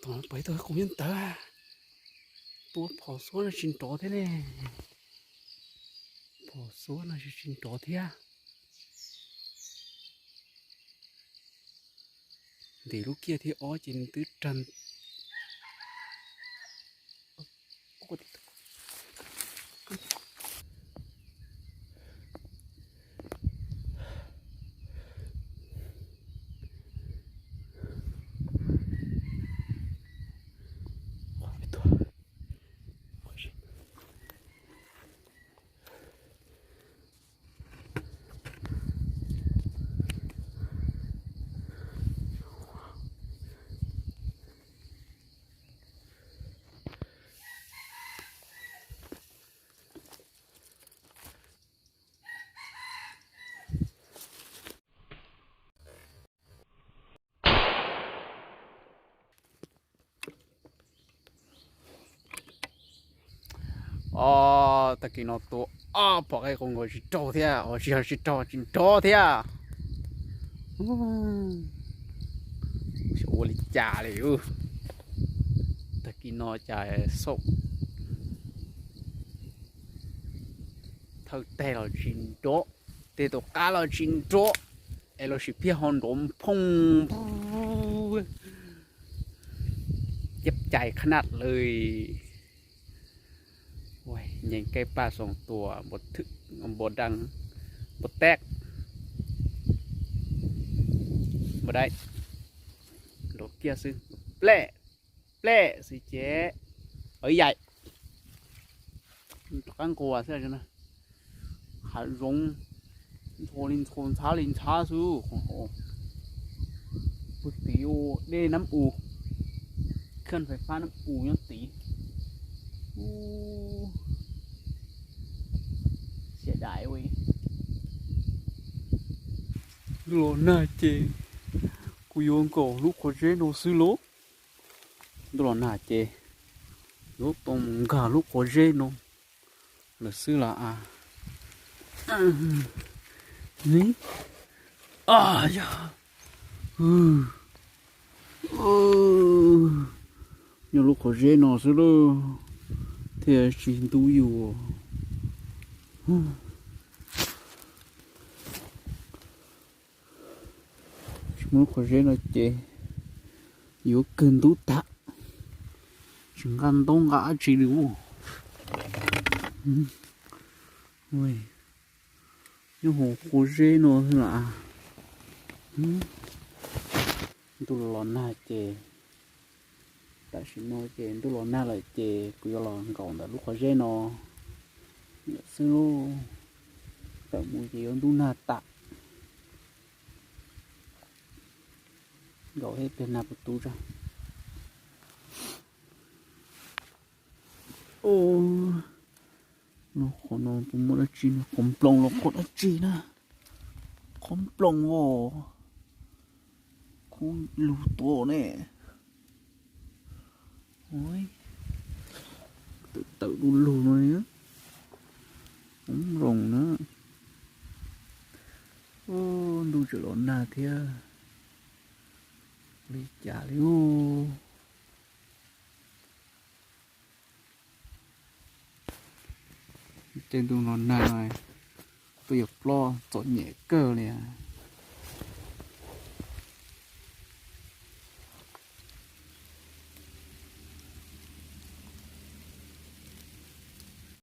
Pais tau qhov nyob ntawd, tua phom xuab no tsis nrov thiab ne. Phom xuab no tsis nrov thiab. Ntim lub kiag thiab ob ces nws twb rag. Ob, tag kis no tua ob phom qaib qus nkaus tsis raug thiab, tsis yog tsis raug, tsis nrov thiab. Xyov ua li cas li. Tag kis no cas xauj thawj teg los tsis nrov, teg tom qab los tsis nrov, es los sis phiaj ho nrov phooj. Ciab cai qhab naj lawm. Nyeem kej paj xoom tuam npua daj npua teb npua dai, nrov kiag xwb, plej plej xwb ces, yaim rov qab nquas xwb. Hav zoov ntxhua li ntxhua, ntxhab li ntxhab xwb. Pug tim dej Nab U, khaj fais fab Nab U nyob tid. Xiam dais, ntuj los nag ces kuv yuav nkaum lub qhov zeb no xwb lauj. Ntuj los nag ces yuav tau mus nkag lub qhov zeb no lawm xwb las as. Yog, nyob lub qhov zeb no xwb lauj, thiaj tsis ntub yus. Tsis muaj lub qhov zeb no ces yuav kawg ntub tag, tsis nqa ntaub nqa dab tsi li. Nyob hauv qhov zeb no xwb las. Ntuj los nag ces, tam sim no ces ntuj los nag lawm ces kuv yuav los nkaum ntawm lub qhov zeb no xwb lauj. Tawm mus ces yuav ntub nag tas. Nkaum thiab pliag nag puas tu tso. Los qhov no puas muaj dab tsi, qhov nploos los qhov dab tsi na? Qhov nploos os, khub lug tuaj ne. Tawm tawm du lug no, qhov nploos na. Ntuj tseem los nag thiab, li cas li. Tej ntuj los nag no, tuaj yog plaub txom nyem kawg li.